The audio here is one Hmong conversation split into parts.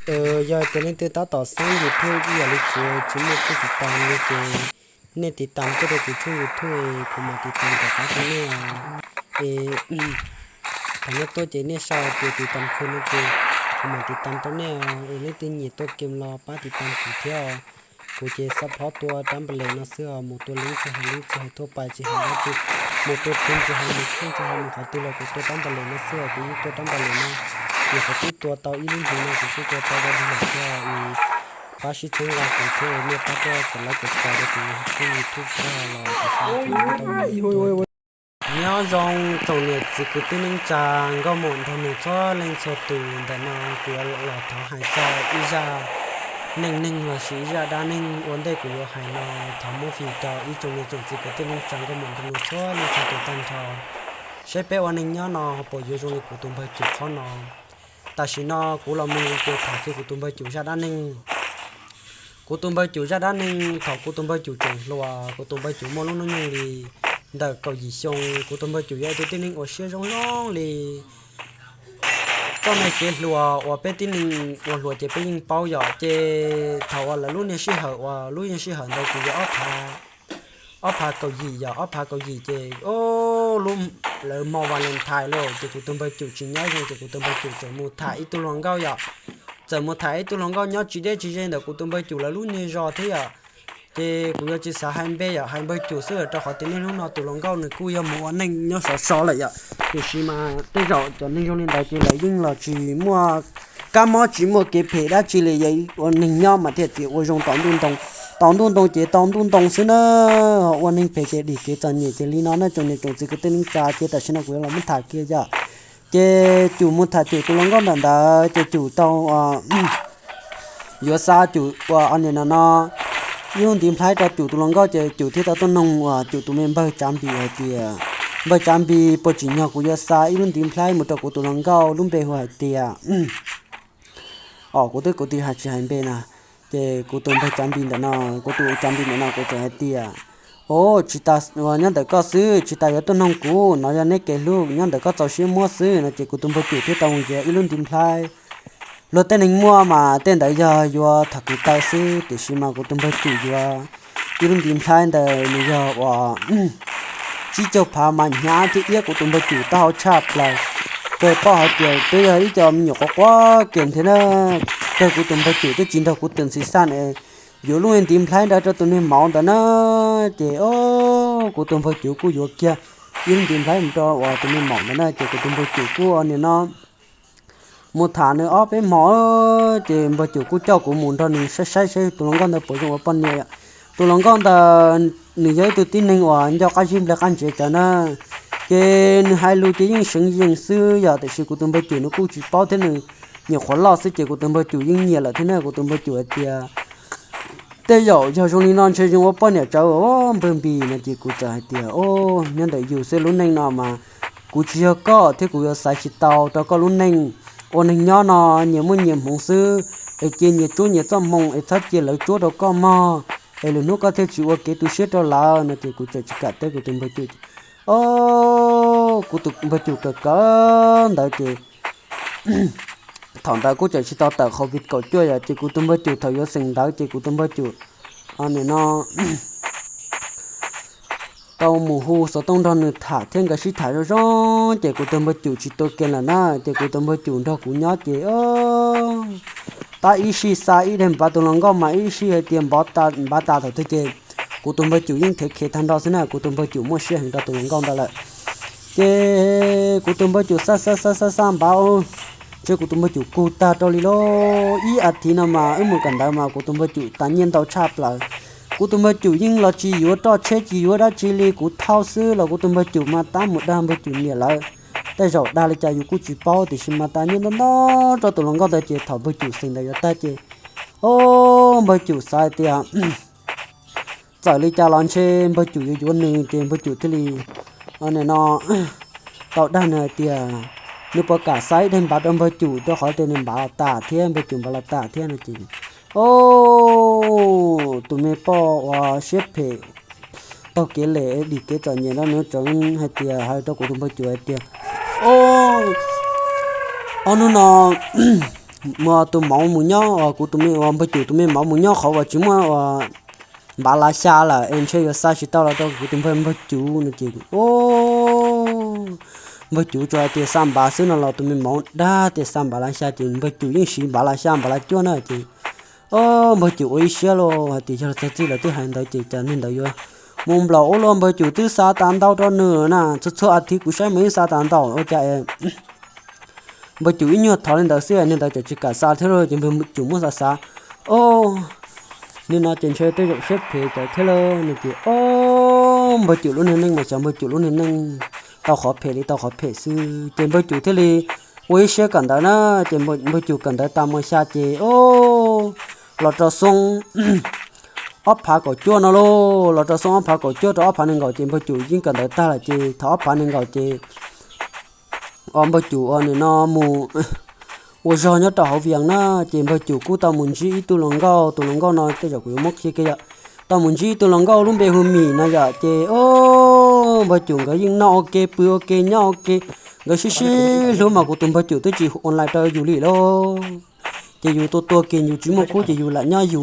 Yog tias leej twg tab tom xeeb YouTube ib yam li kuv tsis muaj phooj ywg tiv tas no ces nej tiv tas tuaj rau kuv tshooj YouTube es kuv mam tiv tas rov qab rau nej os. Es thaum nej tuaj ces nej sau tias tiv tas kuv no ces kuv mam tiv tas rau nej os. Es leej twg nyiam tuaj kem los pab tiv tas kuv thiab os. Kuv ces xav phob tua rab npam les no xwb os, mus tua leeb tsis hais leeb tsis hais thuaj pais tsis hais dab tsi, mus tua phim tsis hais mus kheej tsis hais mus qhov twg los kuv tua rab npam les no xwb os, kuv yeej tua rab npam les no. Ces kuv twb tua tau ib lub hlis no kuv twb tua tau ib lub hlis thiab es pab sib txhawb nqa kuv thiab nej pab tuaj subscribe rau kuv tshooj YouTube thiab los kuv tau Nyob zoo tsoom niam txiv kwv tij neej tsa nkauj muam nraug nus txhua leej txhua tus, ntawm no kuv yuav los thov hais txog ib zaj neej neeg lossis ib zaj dab neeg ua ntej kuv yuav hais no, thov muab fim rau ib tsoom niam tsoom txiv kwv tij neej tsa nkauj muam nraug nus txhua leej txhua tus tag nrho, saib peb ua neeg nyob no puas yuav zoo li kuv tus npawg Cum qhov no. Tam sim no kuv los mus ces tham kiag kuv tus npawg Cum zaj dab neeg. Kuv tus npawg Cum zaj dab neeg thaum kuv tus npawg Cum tseem hluas, kuv tus npawg Cum muaj lub hnub nyoog li ntawm kaum yim xyoo. Kuv tus npawg Cum yog ib tug tib neeg uas siab zoo zoo li txoj me kev hluas uas peb tib neeg ua hluas ces peb yeej paub yom. Ces thaum uas lawv lub niag sij hawm uas lub niag sij hawm ntawd ces yog ob phav, ob phav kaum yim yom, ob phav kaum yim ces lub, lawv hmo Valentine lawm ces kuv tus npawg Cum tsis nyob zoo ces kuv tus npawg Cum txawm mus tham ib tug hluas nkauj yom. Txawm mus tham ib tug hluas nkauj nyob tsis deb tsis ze ntawm kuv tus npawg Cum lawv lub niag zos thiab yom. Ces kuv yuav tsis xav hais npe yom, hais npawg Cum xwb rau qhov tias niaj hnub no tus hluas nkauj nws kuj yog mus ua neej nyob sov so lawm yom. Tiam sis mas tej zaum cov neeg zoo li ntawd ces lawv yeej los tsis muaj kab mob tsis muaj kev phem dab tsi li, yog ua neeg nyob mas thiaj tias ua zoo tau ntuj ntoo. Tau ntuj ntoo ces tau ntuj ntoo xwb na. Ua neeg phem ces dim kev txom nyem ces li no na tsoom niam tsoom txiv kwv tij neej tsa. Ces tam sim no kuv yuav los muab tham kiag yom. Ces Cum mus tham Cum tus hluas nkauj ntawm ntawd ces Cum tau yuav xa Cum ua niam no no ib lub ntiv nplhaib rau Cum tus hluas nkauj ces Cum thiaj tau tuaj noog uas Cum tus me npawg Tsav Npis hais tias, npawg Tsav Npis, puas tsim nyog kuv yuav xa ib lub ntiv nplhaib mus rau kuv tus hluas nkauj lub npe hu hais tias, os kuv twb kuv twb hais tsis hais npe na. Ces kuv tus npawg Tsav Npis ntawm no, kuv tus Tsav Npis ntawm no kuv txawm hais tias, o, tsis tas nyob ntawm koj xwb, tsis tas yuav tuaj noog kuv, no yog neb kev hlub nyob ntawm koj txaus siab muab xwb no. Ces kuv tus npawg Cum thiaj tau mus yuav ib lub ntiv nplhaib. Luag tej neeg muaj mas tej ntawd yog yuav tham kwv taw xwb, tiam sis mas kuv tus npawg Cum yuav ib lub ntiv nplhaib ntawd nws yog uas tsib caug phav mas hnyav thiab iab kuv tus npawg Cum taub hau tshaj plaws. Kawg paub hais tias twb yog ib co me nyuam quav quav kiag thiab na. Kawg kuv tus npawg Cum twb tsis nrog kuv tawm ntxim xaj es yuav lub ntiv nplhaib nrog rau tus niag mauv ntawd na. Ces o, kuv tus npawg Cum kuj yuav kiag ib lub ntiv nplhaib mus rau uas tus niag mauv ntawd na. Ces kuv tus npawg Cum kuj nim no mus tham nws ob peb hmo, ces npawg Cum kuj coj kuv mus nrog nws saib saib saib tus hluas nkauj ntawd puas zoo ua poj niam. Tus hluas nkauj ntawd nws yog ib tug tib neeg uas nco qab zib nplej qab ntsev cov na, ces nws hais lus ces yeej seev yees xwb yom. Tiam sis kuv tus npawg Cum nws kuj tsis paub thiab, nws nyuam qhuav loj xwb ces kuv tus npawg Cum yeej nyiam lawm thiab na. Kuv tus npawg Cum hais tias, tej zaum yog zoo li no ntshe zoo ua poj niam tsawv npawg Npis no. Ces kuv txawm hais tias, o, nyob ntawm yus xwb, lub neej no mas kuv tsis yog koj thiab kuv yuav xaiv tsis tau rau koj lub neej. Ua neeg nyob no nyias muaj nyias hmoov xwb, es cia nyias tsuab nyias txoj hmoo es txhob cia lawv tsuab rau koj mog, es lwm hnub koj thiaj tsis ua kev tu siab rau lawv no. Ces kuv txawm tsis kam teb kuv tus npawg Cum. O, kuv tus npawg Cum kawm kawm ntawd ces thaum ntawd kuj tseem tsis tau tawm covid kaum cuaj yom, ces kuv tus npawg Cum thaum yuav xeem ntawd ces kuv tus npawg Cum nim no tau mus hu xov tooj nrog nws tham thiab nkawd sib tham zoo zoo, ces kuv tus npawg Cum tsis tua kiag lawm na. Ces kuv tus npawg Cum nrog kuv nyob ces tab ib sij xa ib daig npav tus hluas nkauj mas ib sij hais tias npav tas thaum twg ces kuv tus npawg Cum yeej thev khev tag nrho xwb na. Kuv tus npawg Cum muaj siab heev rau tus hluas nkauj ntawd lawm. Ces kuv tus npawg Cum xa xa xa xa xa npav, ntshe kuv tus npawg Cum kug tag rau li lauj. Ib as thiv no mas wb mus kawm ntawv mas kuv tus npawg Cum tas nyiaj ntau tshaj plaws. Kuv tus npawg Cum yeej los tsis yuav roj tsheb tsis yuav dab tsi li, kuv thauj xwb los kuv tus npawg Cum mas tab mus dag npawg Cum niam lawv. Tej zaum dag li cas yus kuj tsis paub, tiam sis mas tas nyiaj ntau ntau rau tus hluas nkauj ntawd. Ces thaum npawg Cum xeem ntawd yuav tag ces, o, npawg Cum xav hais tias txawm li cas los ntshe npawg Cum yuav yuav nws, ces npawg Cum thiaj li nim no tau dag nws hais tias nws puas kam xa ib daig npav rau npawg Cum, rau qhov tias nws npav los tas thiab npawg Cum npav los tas thiab no. Ces o, tus me poj uas siab phem taug kev lem dim kev txom nyem no nws tseem hais tias, hais rau kuv tus npawg Cum hais tias, o, ob hnub no mus tus mauv mus nyob, kuv tus me uas Npawg Cum tus me mauv mus nyob qhov uas tsis muaj uas npav lav xya lawm es ntshe yuav xa tsis tau los rau kuv tus npawg Npawg Cum no ces, o, Npawg Cum tsuas hais tias xa npav xwb no los tus me mauv dag tias xa npav lav xya ces Npawg Cum yeej siv npav lav xya npav lav cuaj na ces, o, Npawg Cum ua ib siab los hais tias yog los txog txij lawv twb hais ntawd ces cas niag ntawd yuav mus nplaum ub los Npawg Cum twb xa tas ntau rau nws na, txhua txhua as thiv kuv saib mas yeej xa tas ntau ua cas Npawg Cum ib nyuag thov li ntawd xwb niag ntawd ces tsis kam xa thiab lauj ces Npawg Cum muab xav xav, o, nim no ces ntshe tej zaum siab phem tawm thiab lauj no ces, o, Npawg Cum lub niag neej mas xyov Npawg Cum lub niag neej tau qhov phem li tau qhov phem xwb ces Npawg Cum thiaj li ua ib siab kawm ntawv na, ces Npawg Cum kawm ntawv tas mos xya ces, o, los rau xyoo ob phav kaum cuaj no lauj, los rau xyoo ob phav kaum cuaj rau ob phav nees nkaum ces Npawg Cum yeej kawm ntawv tag lawm ces thaum ob phav nees nkaum ces, o, Npawg Cum uas nim no mus ua zog nyob rau hauv Vias na, ces Npawg Cum kuj tau mus ntsib ib tug hluas nkauj, tus hluas nkauj no tej zaum kuv yuav muab qhia kiag yom, tau mus ntsib ib tug hluas nkauj lub npe hu Mim no yom, ces, o, Npawg Cum nkawd yeej noj ua ke pw ua ke nyob ua ke, nkawd sib sib hlub mas kuv tus Npawg Cum twb tsis online rau yus li lauj. Ces yus tua tua kiag yus tsis muaj khub ces yus lam nyob yus,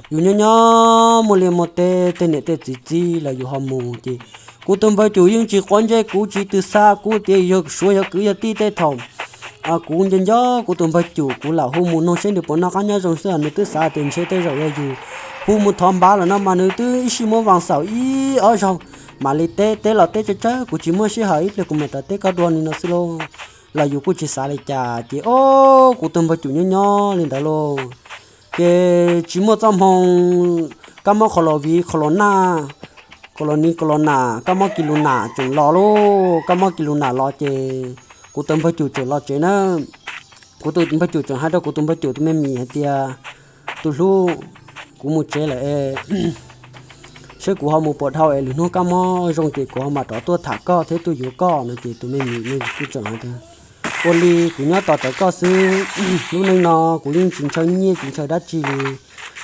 yus nyob nyob muaj liaj muaj teb tej niam tej txiv txib los yus ho mus ces kuv tus Npawg Cum yeej tsis quav ntsej kuv tsis tw xa kuv tias yog Suav yog kwv yog tij tej thaum kuv nco nco kuv tus Npawg Cum kuv lam hu mus noog seb nws puas noj qab nyob zoo xwb nws twb xav tias ntshe tej zaum yog yus hu mus thov npav lawm no mas nws twb ib sij muab vas xaum ib ob zaug mam li teb, teb los teb tsawg tsawg kuv tsis muaj sij hawm ib pliag kuv mam rov teb koj dua li no xwb lauj. Los yus kuj tsis xav li cas ces o, kuv tus Npawg Cum nyob nyob li ntawd lauj. Ces tsis muaj txoj hmoo kab mob qhov los viv qhov los naj, qhov los ni qhov los nam kab mob kis lus nam tseem los lauj, kab mob kis lus nam los ces kuv tus Npawg Cum tseem los tsev na. Kuv tus Npawg Cum tseem hais rau kuv tus Npawg Cum tus me Mim hais tias, tus hlub, kuv mus tsev lawm es seb kuv ho mus puas dhau es lwm hnub kab mob zoo ces kuv ho mam rov tuaj tham koj thiab tuaj yuav koj no ces tus me Mim kuj tseem hais tias, ua li kuv nyob tos rawv koj xwb, lub neej no kuv yeej tsis ntshaw nyiaj tsis ntshaw dab tsi li,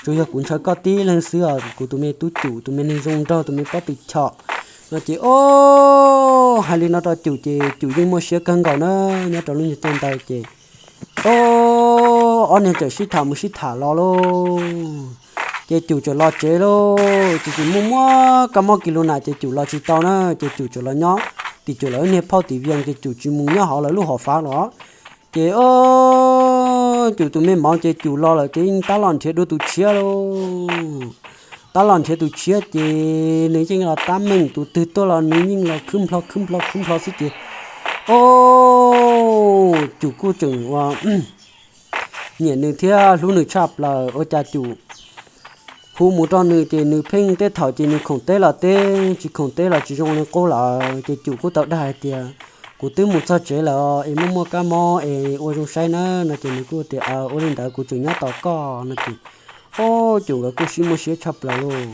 tsuas yog kuv ntshaw koj tib leeg xwb os kuv tus me tub Cum tus me neeg zoo nraug tus me pob tw chom no ces o, hais li no rau Cum ces Cum yeej muaj siab kawg nkaus na, nyob rau lub nyuag caij ntawd ces o, ob niag txawm sib tham mus sib tham los lauj. Ces Cum txawm los tsev lauj, ces Cum muaj muaj kab mob kis lus nam ces Cum los tsis tau na, ces Cum txawm los nyob tim Cum lawv niag phauj tim Vias ces Cum tsis mus nyob hauv lawv lub hom fav los. Ces o, Cum tus me mauv ces Cum los lawm ces yeej tab los nrhiav dua tus tshiab lauj. Tab los nrhiav tus tshiab ces nws yeej los tab meeg tus twg tuaj los nws yeej los khwb nplho khwb nplho khwb nplho xwb ces o, Cum kuj tseem ua nyiam nws thiab hlub nws tshaj plaws ua cas Cum hu mus rau nws ces nws pheej teb thaum ces nws khoom teb los teb tsis khoom teb los tsis zoo li qub lawm ces Cum kuj tau dag hais tias, kuv twb mus txog tsev lawm es muaj muaj kab mob es ua zoo saib na no ces nws kuj tias, ua li ntawd kuv tseem nyob tos koj no ces o, Cum nkawd kuj sib muaj siab tshaj plaws lauj.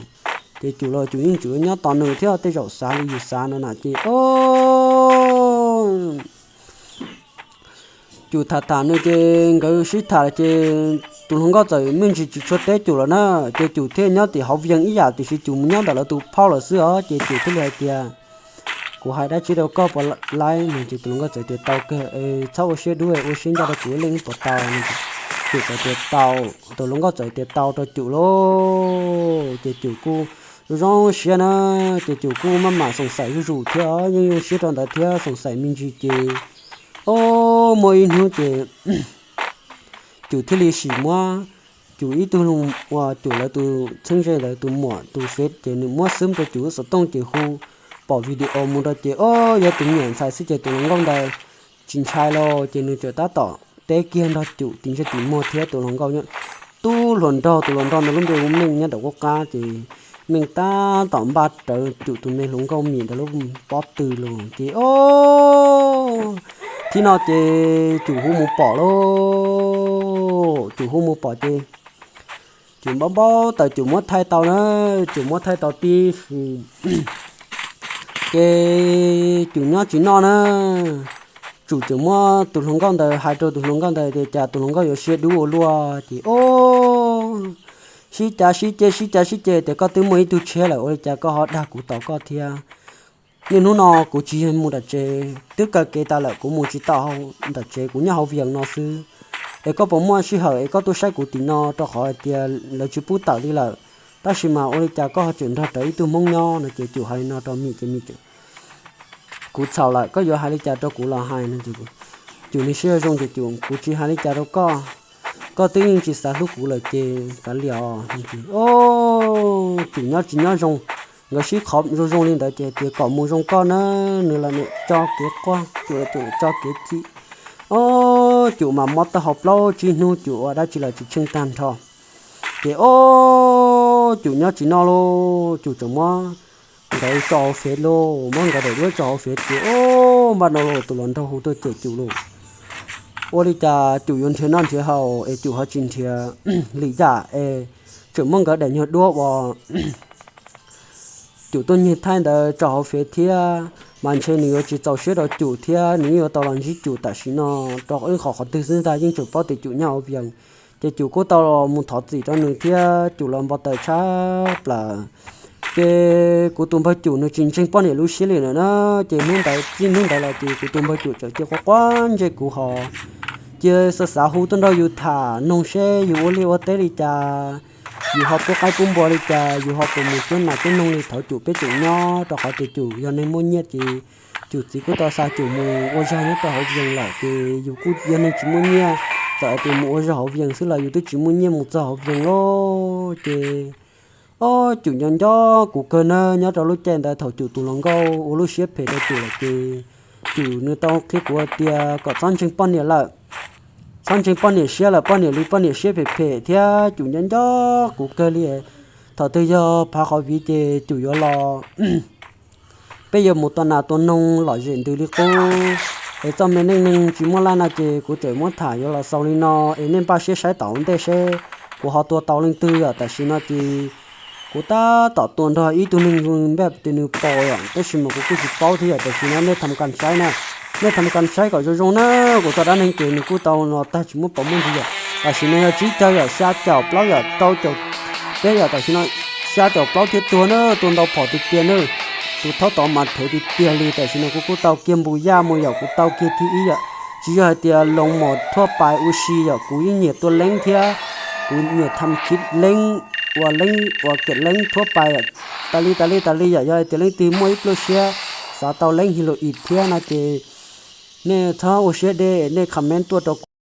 Ces Cum los Cum yeej tseem nyob tos nws thiab tej zaum xav li yus xav no na ces o, Cum tham tham nws ces nkawd sib tham ces tus hluas nkauj txawm me ntsis tsis tshua teb Cum lawm na, ces Cum thiaj nyob tim hauv Vias ib yam tiam sis Cum mus nyob ntawm lawv tus phauj lawm xwb os ces Cum thiaj li hais tias, kuv hais dab tsi rau koj puas laib no ces tus hluas nkauj txawm tias tau kawg, txhob ua siab dub ua siab ncaj rau kuv ib leeg puas tau no ces Cum txawm tias tau, tus hluas nkauj txawm tias tau rau Cum lauj ces Cum kuj zoo zoo siab na, ces Cum kuj maj mam xoom xaim zuj zus thiab yeej zoo siab rau ntawd thiab xoom xaim me ntsis ces o, muaj ib hnub ces Cum thiaj li sim muab Cum ib tug uas Cum lawv tus txheeb ze ntawd tus muam tus fev ces nws muab xwb rau Cum lub xov tooj ces hu pom video mus rau ces o, yog tus me nyuam ntxhais xwb ces tus hluas nkauj ntawd tsis ntshai lauj ces nws txawm tab tom teb kiag nrog Cum tim ntsej tim muag thiab tus hluas nkauj, tub hluas nraug, tus hluas nraug ntawd lub npe hu Meej nyob nram qub qab ces Meej tab tom npaj rawv Cum tus me hluas nkauj Mim ntawd lub pob tw los ces o, thib no ces Cum hu mus pom lauj, Cum hu mus pom ces Cum npau npau taws Cum muab thaij tau na, Cum muab thaij tau tib si ces Cum nyob tsis noj na, Cum tseem muab tus hluas nkauj ntawd hais rau tus hluas nkauj ntawd tias cas tus hluas nkauj yuav siab dub ua luaj ces o, sib cav sib ceg sib cav sib ceg tias koj twb muaj ib tug tshiab lawm ua li cas koj ho dag kuv tos koj thiab. Niaj hnub no kuv tsis yog mus nram tsev, twb kaw kev tas lawm kuv mus tsis tau nram tsev, kuv nyob hauv Vias no xwb. es koj puas muaj sij hawm es koj tuaj saib kuv tim no rau qhov hais tias lawv tsis pub tawm li lawm, tab sis mas ua li cas koj ho tseem nrog rawv ib tug Hmoob nyob no? Ces Cum hais li no rau Mim ces Mim tias, kuv txhaum lawm, koj yuav hais li cas rau kuv los hais no. Ces Cum nws siab zoo ces Cum, kuv tsis hais li cas rau koj, koj twb yeej tsis xav hlub kuv lawm ces kav liam os. Ob, Cum nyob tsis nyob zoo, nkawd sib qhov zoo zoo li ntawd ces tias kom mus zoo koj na, nws los niam tso kev quaj, Cum los Cum niam tso kev chim. Ob, Cum mas mob taub hau plaub tsib hnub Cum ua dab tsi los tsis tsheej tag nrho. Ces ob, Cum nyob tsis noj lauj, Cum tseem muab nkawd tso hauv Fev lauj, muab nkawd daim duab tso hauv Fev ces ob, npaj no los tus hluas nraug hu tuaj cem Cum lauj. Ua li cas Cum yuav nrhiav noj nrhiav haus es Cum ho tsis nrhiav lim yam es tseem muab nkawd daim nyuag duab uas Cum tuaj nyiag thaij ntawd tso hauv Fev thiab, mas ntshe nws yuav tsis txaus siab rau Cum thiab nws yeej yuav tau los ntsib Cum tam sim no rau wb qhov qhov twg xwb ntag, yeej tseem paub tias Cum nyob hauv Vias. Ces Cum kuj tau los mus thov txim rau nws thiab Cum los npau taws tshaj plaws. Ces kuv tus npawg Cum nws tsis ntseeg poj niam lub siab li lawm na, ces hnub ntawd txij hnub ntawd los ces kuv tus npawg Cum txawm cia quaj quaj ntsej kuv hos cia xav xav hu tuaj nrog yus tham noog seb yus ua liaj ua teb li cas, yus ho pub qaib pub npua li cas, yus ho puas mus cuab nas cuab noog li thaum Cum peb Cum nyob, rau qhov tias Cum yog neeg muaj nyiaj ces Cum txiv kuj tau xa Cum mus ua zog nyob rau hauv Vias lawm ces yus kuj yog neeg tsis muaj nyiaj, txawm hais tias mus ua zog hauv Vias xwb los yus twb tsis muaj nyiaj mus txog hauv Vias lauj. Ces ob, Cum nco nco kuv kawg na, nyob rau lub caij ntawd thaum Cum tus hluas nkauj ua lub siab phem rau Cum lawm ces Cum nws tau qhia kuv hais tias kom txhob ntseeg poj niam lawm, txhob ntseeg poj niam siab lawm, poj niam li poj niam siab phem phem thiab Cum nco nco kuv kawg li. Thaum twg yog phav qhov viv ces Cum yuav los, peb yuav mus tua nas tua noog lom zem ntws li qub. Es txoj me neej neeg tsis muaj laj no ces kuv tseem muab tham yuav los xaus li no, es nej npaj siab saib tom ntej seb kuv ho tua tau leej twg yom. Tam sim no ces kuv tab tom tua nrog ib tug neeg npaj tis nws pos yom, tab sis mas kuv kuj tsis paub thiab yom. Tam sim no nej tham kas saib na, nej tham kas saib kom zoo zoo na, kuv txoj dab neeg ces nws kuj tau los tag tsis muaj pos muaj ntsis yom. Tam sim no yog tsib caug yom, xya caum plaub yom, rau caum peb yom, tam sim no xya caum plaub thiab tuag na, tua ntau phom tiag tiag na. Tus thaub tod mas thev tiag tiag li, tam sim no kuv kuj tau kiag npus yaj mus yom, kuv tau kiag thib ib yom. Tsis yog hais tias loos mom thuaj pais ua si yom, kuv yeej nyiam tua leeb thiab, kuv nyiam tham khiv leeb, ua leeb ua kem leeb thuaj pais tas li tas li tas li yom. Yog hais tias leej twg muaj ib pluaj siab xav tau leeb his lus ib thiab no ces nej txhob ua siab deb, nej comment tuaj rau